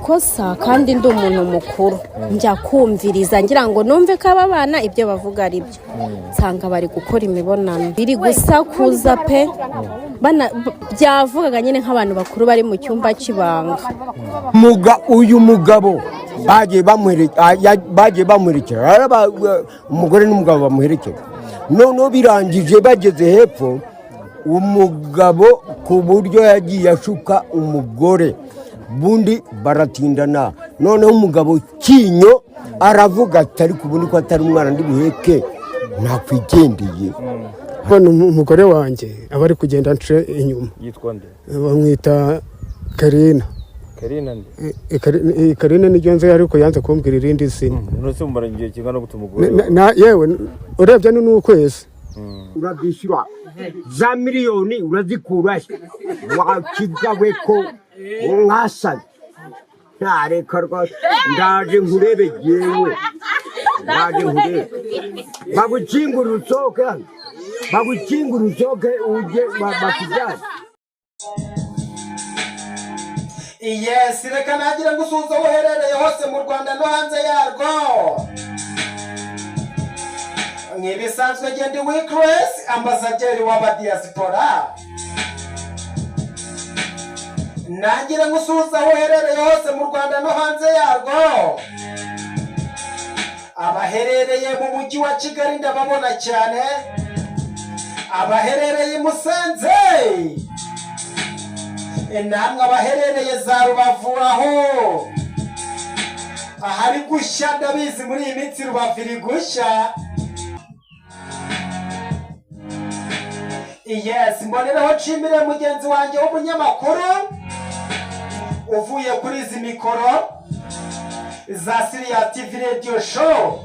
Kosa kandi ndi umuntu mukuru, njya kumviriza ngira ngo numve ko aba bana ibyo bavuga ari byo, nsanga bari gukora imibonano, biri gusakuza pe. Byavugaga nyine nk'abantu bakuru bari mu cyumba cy'ibanga. Uyu mugabo bagiye bamuherekera. Umugore n'umugabo bamuherekera, noneho birangije bageze hepfo, umugabo ku buryo yagiye ashuka umugore, bundi baratindana. Noneho umugabo kinyo aravuga ati: "Ariko ubundi ko atari umwana ndi buheke, nakwigendeye." Hano umugore wanjye aba ari kugenda nce inyuma. Yitwa nde? Bamwita Karina. Karina nde? Karina niryo nzi, ariko yanze kumbwira irindi zina. None se mumaranye igihe kingana gute umugore? Yewe, urebye ni n'ukwezi. Urabishyura za miliyoni, urazikura he? Wakigawe ko mwasaze? Ntareka rwose, ndaje nkurebe, yewe, ndaje nkurebe. Bagukingura usohoke hano, bagukingura usohoke ujye bakujyane. Yes, reka nagira ngo usuhuze aho uherereye hose mu Rwanda no hanze yarwo. Nk'ibisanzwe, genda Wikiresi, ambasaderi w'abadiyasipora. Nagira ngo usuhuze aho uherereye hose mu Rwanda no hanze yarwo. Abaherereye mu mujyi wa Kigali ndababona cyane, abaherereye i Musanze, namwe abaherereye za Rubavu aho ahari gushya. Ndabizi muri iyi minsi Rubavu iri gushya. Yes, mboneraho nshimire mugenzi wanjye w'umunyamakuru uvuye kuri izi mikoro za Siriya TV Radio Show,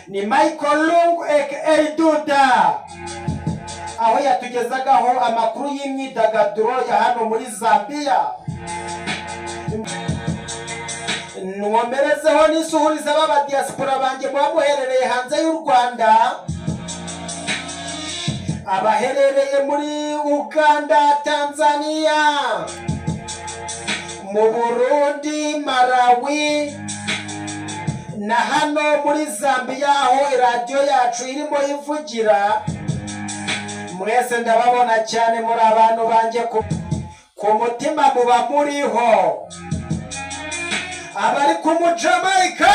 ni Michael Lungu aka Duda, aho yatugezagaho amakuru y'imyidagaduro ya hano muri Zambia. Nwomerezeho n'isuhuriza b'abadiyasipora banjye muba muherereye hanze y'u Rwanda, abaherereye muri Uganda, Tanzania, mu Burundi, Malawi na hano muri Zambia aho iradiyo yacu irimo ivugira. Mwese ndababona cyane, muri abantu banjye ku mutima muba muriho. Abari ku Mujamayika,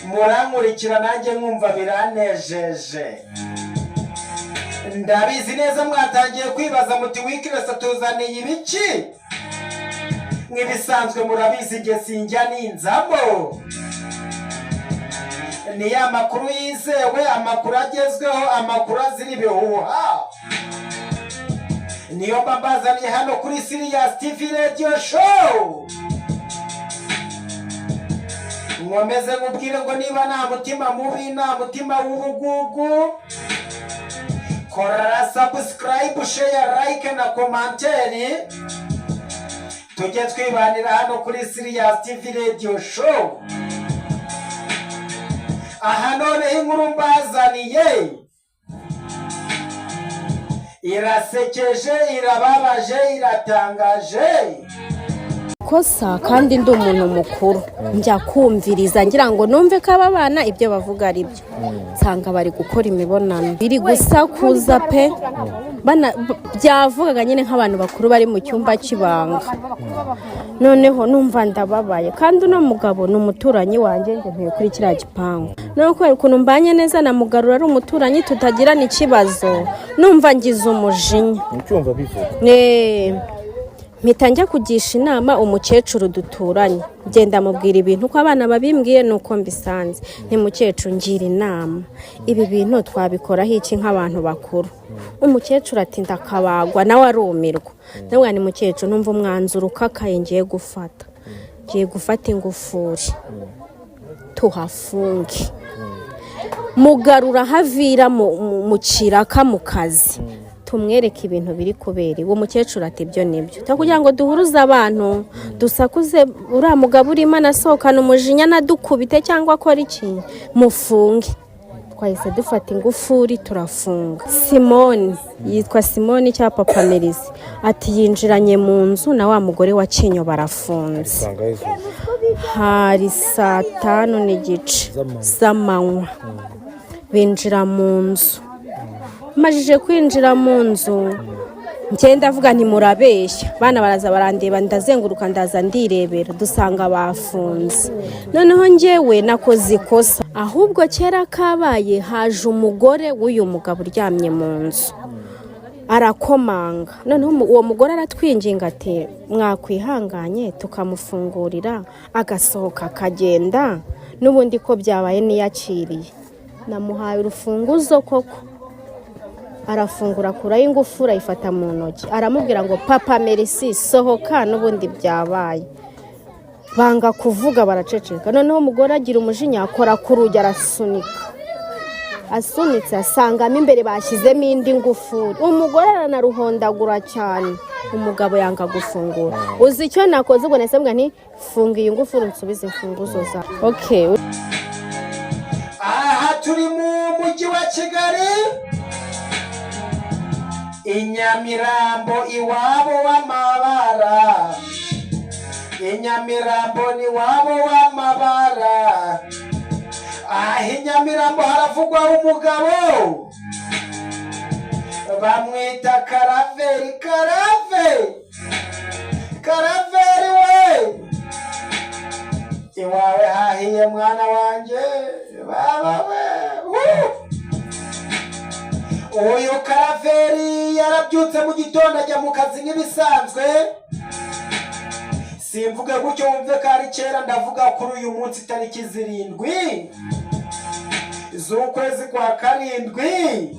murankurikira nanjye nkumva biranejeje. Ndabizi neza mwatangiye kwibaza muti: "Wikiresi atuzaniye ibiki?" Nk'ibisanzwe murabizi, njye sinjya ninzamo, ni ya makuru yizewe, amakuru agezweho, amakuru azira ibihuha, niyo mba mbazaniye hano kuri Sirius TV Radio Show. Nkomeze nkubwire ngo niba nta mutima mubi, nta mutima w'ubugugu, kora subscribe, share, like na commentaire, tujye twibanira hano kuri Sirius TV Radio Show. Aha noneho inkuru mbazaniye irasekeje, irababaje, iratangaje. Kosa kandi ndi umuntu mukuru, njya kumviriza ngira ngo numve ko aba bana ibyo bavuga ari byo, nsanga bari gukora imibonano, biri gusakuza pe. Byavugaga nyine nk'abantu bakuru bari mu cyumba cy'ibanga. Noneho numva ndababaye, kandi uno mugabo ni umuturanyi wanjye, njye ntuye kuri kiriya gipangu. Noneho kubera ukuntu mbanye neza na Mugarura, ari umuturanyi tutagirana ikibazo, numva ngize umujinya. Ucyumva bivuga? Mpita njya kugisha inama umukecuru duturanye, ngenda mubwira ibintu uko abana babimbwiye nuko mbisanze. Ni mukecuru, ngira inama, ibi bintu twabikoraho iki nk'abantu bakuru? Umukecuru ati: "Ndakabagwa." Nawe arumirwa. Nawe ni mukecuru, numva umwanzuro ukakaye ngiye gufata, ngiye gufata ingufuri tuhafunge, Mugarura havira mu kiraka mu kazi, tumwereke ibintu biri kubera iwe. Mukecuru ati: "Ibyo nibyo." Kugira ngo duhuruze abantu, dusakuze, uriya mugabo urimo anasohokana umujinya, anadukubite cyangwa akora iki, mufunge. Twahise dufata ingufuri turafunga. Simoni, yitwa Simoni cyangwa Papa Merizi, ati yinjiranye mu nzu na wa mugore wa Kinyo barafunze. Usanga hejuru. Hari 5:30 z'amanywa binjira mu nzu. Majije kwinjira mu nzu, ngenda avuga nti murabeshya. Bana baraza barandeba, ndazenguruka, ndaza ndirebera, dusanga bafunze. Noneho njyewe nakoze ikosa. Ahubwo kera kabaye, haje umugore w'uyu mugabo uryamye mu nzu, arakomanga. Noneho uwo mugore aratwinginga ati mwakwihanganye tukamufungurira agasohoka akagenda, n'ubundi ko byabaye niyakiriye. Namuhaye urufunguzo koko, arafungura, akuraho ingufuri, ayifata mu ntoki, aramubwira ngo Papa Merisi, sohoka, n'ubundi byabaye. Banga kuvuga, baraceceka. Noneho umugore agira umujinya, akora ku rugi, arasunika. Asunitse asangamo imbere bashyizemo indi ngufuri. Umugore aranaruhondagura cyane, umugabo yanga gufungura. Uzi icyo nakoze? Ubwo nahise mvuga nti funga iyi ngufuri, nsubize imfunguzo zawe. Okay. Aha turi mu mujyi wa Kigali, i Nyamirambo, iwabo w'amabara. I Nyamirambo ni iwabo w'amabara. Aha i Nyamirambo haravugwa umugabo bamwita Karaveri. Karave, Karaveri we, iwawe hahiye mwana wanjye, baba we. Woo! Uyu Karaveri yarabyutse mu gitondo, ajya mu kazi nk'ibisanzwe. Simvuge gutyo wumve ko ari kera, ndavuga kuri uyu munsi, tariki 7 z'ukwezi kwa 7,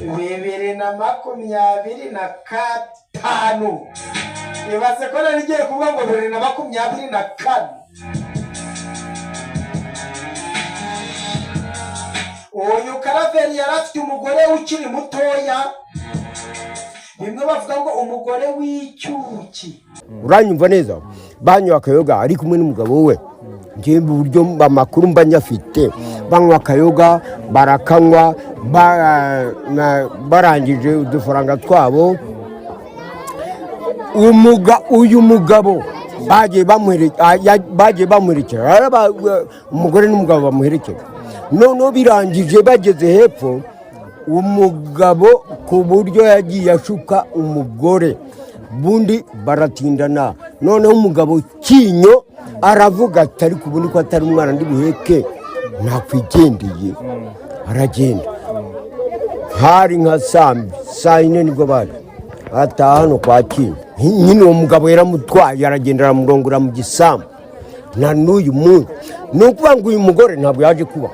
2025. Ibaze ko nari ngiye kuvuga ngo 2024. Uyu Karaveri yari afite umugore ukiri mutoya, bimwe bavuga ngo umugore w'icyuki. Uranyumva neza? Banywa akayoga ari kumwe n'umugabo we. Njyewe uburyo amakuru mba nyafite, banywa akayoga, barakanywa, barangije udufaranga twabo, uyu mugabo bagiye bamuherekera. Umugore n'umugabo bamuherekera. Noneho birangije, bageze hepfo, umugabo ku buryo yagiye ashuka umugore, bundi baratindana. Noneho umugabo Kinyo aravuga ati ariko ubundi ko atari umwana ndi buheke, nakwigendeye. Aragenda, hari nka 4:00, nibwo baje ataha hano kwa Kinyo. Nyine uwo mugabo yaramutwaye, aragenda, aramurongora mu gisambu. Na n'uyu munsi ni ukuvuga ngo uyu mugore ntabwo yaje kuba,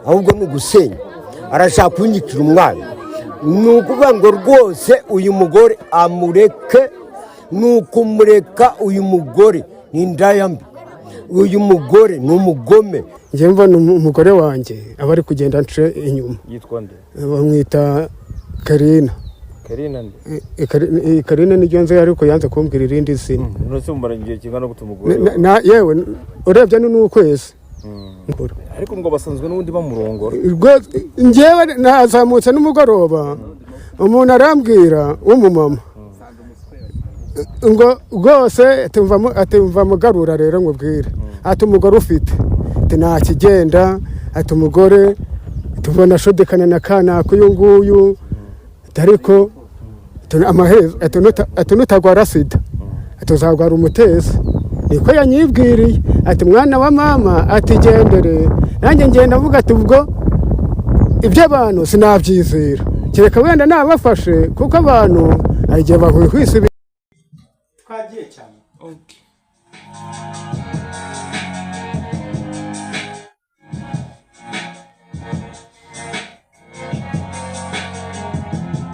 ahubwo ni ugusenya, arashaka kunyicira umwana. Ni ukuvuga ngo rwose uyu mugore amureke, ni ukumureka. Uyu mugore ni indaya mbi, uyu mugore ni umugome. Njye mbona umugore wanjye aba ari kugenda nce inyuma. Yitwa nde? Bamwita Karina. Karina nde? Karina niryo nzi, ariko yanze kumbwira irindi zina. None mumara igihe kingana gute umugore? Yewe, urebye ni n'ukwezi. Ariko ngo basanzwe n'ubundi bamurongora. Njyewe nazamutse n'umugoroba, umuntu arambwira w'umumama ngo rwose atumva mugarura rero nkubwire, ati umugore ufite, ati nta kigenda, ati umugore tubona ashodekana na kanaka uyu nguyu, ati ariko amaherezo ati nutagwara sida ati uzagwara umutezi. Niko yanyibwiriye, ati mwana wa mama, ati gendere. Nanjye ngenda mvuga ati ubwo iby'abantu sinabyizera, kereka wenda nabafashe, kuko abantu hari igihe bahwihwisa. Twagiye cyane.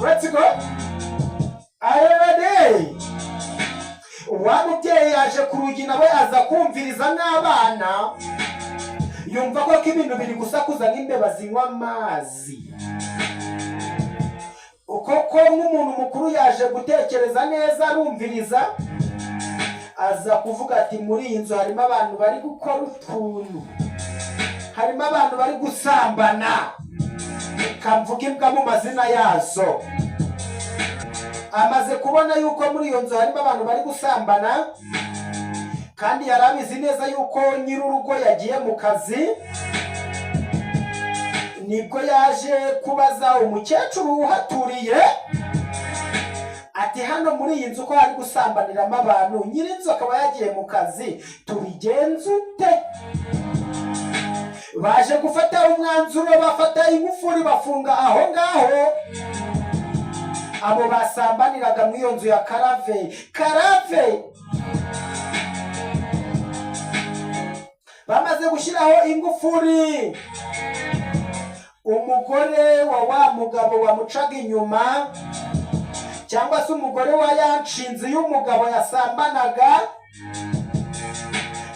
Let's go. Are you ready? Wa mubyeyi yaje ku rugi, nawe aza kumviriza n'abana, yumva ko ibintu biri gusakuza nk'imbeba zinywa amazi. Koko nk'umuntu mukuru yaje gutekereza neza, arumviriza, aza kuvuga ati muri iyi nzu harimo abantu bari gukora utuntu. Harimo abantu bari gusambana, kamvuga imbwa mu mazina yazo. Amaze kubona yuko muri iyo nzu harimo abantu bari gusambana, kandi yari abizi neza yuko nyir'urugo yagiye mu kazi, nibwo yaje kubaza umukecuru uhaturiye ati: "Hano muri iyi nzu ko hari gusambaniramo abantu, nyir'inzu akaba yagiye mu kazi, tubigenze ute?" Baje gufata umwanzuro, bafata ingufuri bafunga aho ngaho abo basambaniraga muri iyo nzu ya Karave. Karave bamaze gushyiraho ingufuri, umugore wa wa mugabo wamucaga inyuma, cyangwa se umugore wa ya nshinzi y'umugabo yasambanaga,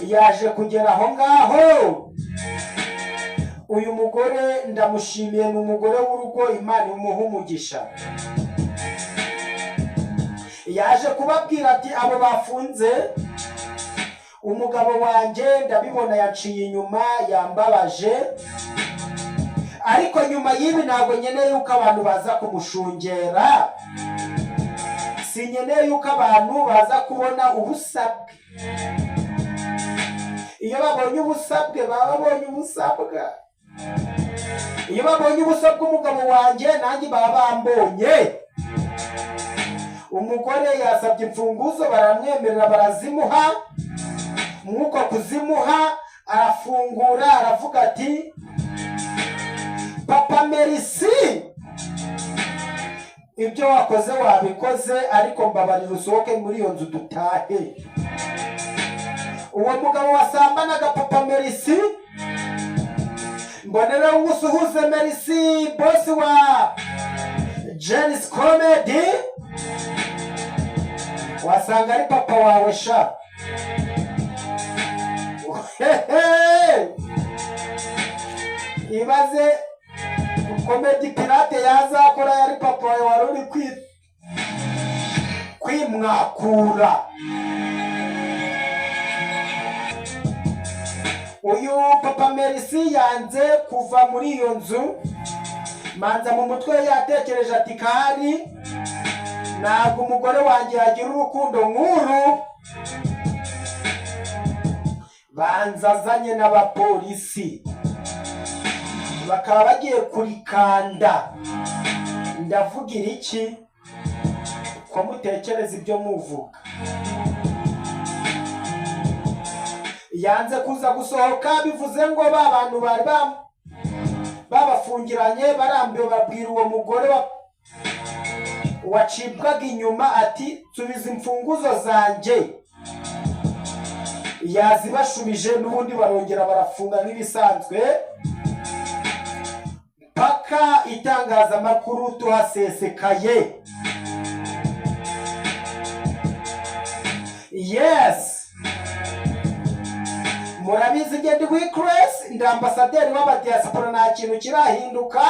yaje kugera aho ngaho. Uyu mugore ndamushimiye, ni umugore w'urugo, Imana imuha umugisha. Yaje kubabwira ati: "Abo bafunze, umugabo wanjye ndabibona yaciye inyuma, yambabaje, ariko nyuma y'ibi ntabwo nkeneye yuko abantu baza kumushungera, sinkeneye yuko abantu baza kubona ubusabwe. Iyo babonye ubusabwe baba babonye ubusabwa. Iyo babonye ubusa bw'umugabo wanjye, nanjye baba bambonye." Umugore yasabye imfunguzo, baramwemerera, barazimuha. Mwuko kuzimuha arafungura, aravuga ati: "Papa Merisi, ibyo wakoze wabikoze, ariko mbabarira usohoke muri iyo nzu dutahe." Uwo mugabo wasambanaga, Papa Merisi, mbonera usuhuze Merisi, boss wa Genesis Comedy, wasanga ari papa wawe sha. Hehe! Ibaze comedy pirate yazakora yari papa wawe wari uri kwimwakura. Uyu Papa Merisi yanze kuva muri iyo nzu. Manza mu mutwe yatekereje ati: "Kahari ntabwo umugore wanjye yagira urukundo nk'uru." Banza azanye n'abapolisi, bakaba bagiye kurikanda. Ndavugira iki ko mutekereza ibyo muvuga? Yanze kuza gusohoka, bivuze ngo ba bantu bari babafungiranye barambiwe, babwira uwo mugore wacibwaga inyuma ati: "Nsubiza imfunguzo zanjye." Yazibashubije, n'ubundi barongera barafunga nk'ibisanzwe, paka itangazamakuru tuhasesekaye. Yes, murabizi, ngende Wickless, ndi ambasaderi w'abadiaspora, nta kintu kirahinduka.